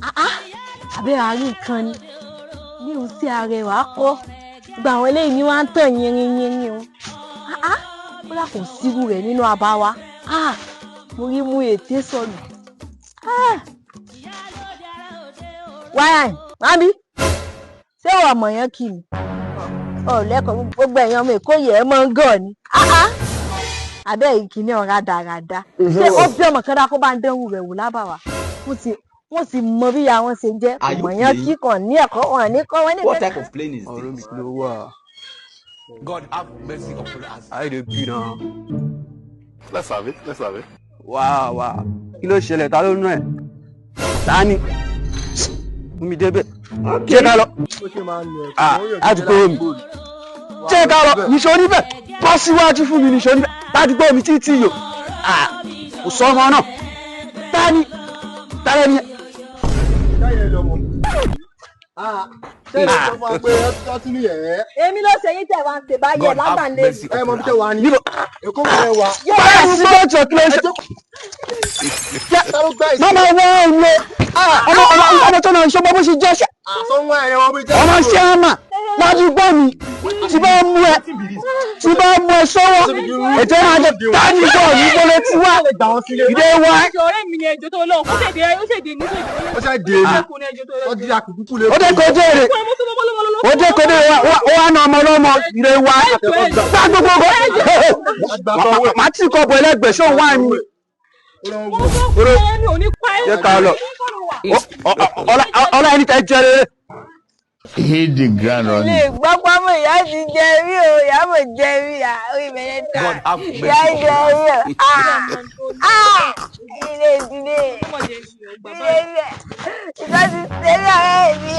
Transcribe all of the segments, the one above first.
Àbẹ́ àárín nǹkan ni ní òun sí arẹwà kọ́ gba àwọn eléyìí ni wọ́n á ń tàn yinrin yinrin o. Kódà kò sírú rẹ̀ nínú abá wa. Mo rí mú ètè sọnù. Wáyà mábí, ṣé wàá mọ̀ yẹn kì í ọ lẹ́kọ̀ọ́? Gbogbo ẹ̀yàn ọmọ Èkó yẹ̀ ẹ́ mọ́ ń gàn ni. Abẹ́ ìkíní ọ̀rá dáradára, ṣé ó bí ọmọ kan dá kó bá ń dánwò rẹ̀ wò lábàwá? Wọ́n ti mọ bí ìyá wọn ṣe jẹ́ mọ̀yán kíkan ní ẹ̀kọ́ wọn ní kọ́ wọn ní. What type of plane is Ọ̀rẹ́ mi, this? kí ló wà? God have mercy upon us. How you dey be now? Let's have it. Let's have it. Wá wá, kí ló ṣẹlẹ̀? Ta ló nú ẹ̀? Ta ni? Mú mi débẹ̀. Ṣé ká lọ? Ah, àdúgbò mi. Ṣé ká lọ? Nìṣó níbẹ̀. Bọ́ síwájú fún mi, nìṣó níbẹ̀. Ládùúgbò mi títí yò. Ah, kò sọ ọmọ náà. Ta ni? Ta lẹ́ni yẹn? Ṣé ìlú sọ fún wa pé ọtí ní ẹ̀? Èmi ló ṣe yín tẹ̀ wá ń ṣe báyẹ̀ God have lágbàlẹ̀. mercy Ẹ mọ upon bí tẹ us. wà ní. Níbo? Èkó mọ̀ ẹ wà. Báyọ̀ sí lọ́jọ́, kí ló ń ṣe? Ta ló gbá ìsìn? Mama wá òun lọ. Ọmọ tó náà ń ṣe ọmọ bó ṣe jẹ́ ṣe. Àsọ̀nwó ẹ̀yẹ wọn bí jẹ́. Ọmọ ṣé àmà ládùúgbò mi tí bá mú ẹ, tí bá mú ẹ sọ́wọ́, ètò máa jẹ tádùúgbò mi gbọ́dọ̀ tí wá Gbà wọ́n sílé. ìdè wá. Ọ̀rẹ́ mi ni ẹjọ́ tó lọ, ó ṣèdè, ó ṣèdè ní ṣèdè. Ó ṣe dé ní. Ó di àkùkù lé. Ó dé kojú èrè, ó dé kojú èrè, ó wá na ọmọ ọlọ́mọ ìdè wá gbá gbogbo màá tí kọ́ bọ̀ ẹlẹ́gbẹ̀ẹ́ ṣó wá ní. Jẹ́ ká lọ. Ọlá ẹni tẹ́ jẹ́ rere. Hit the ground Lè running. gbọ́ pọ́nmọ́ ìyá ti jẹ rí o, ìyá mọ̀ jẹ rí à, orí ìbẹ̀rẹ̀ ta. God have Ìyá mercy jẹ upon rí us. o. Ilé ìdílé ilé ilé ìgbà tí tẹ́lẹ̀ ọ̀rẹ́ mi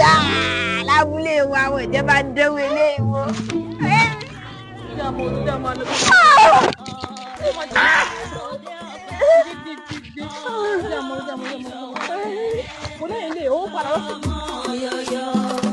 lábúlé wa, àwọn ìjọba dánwò ilé ìwọ. Yo, yo.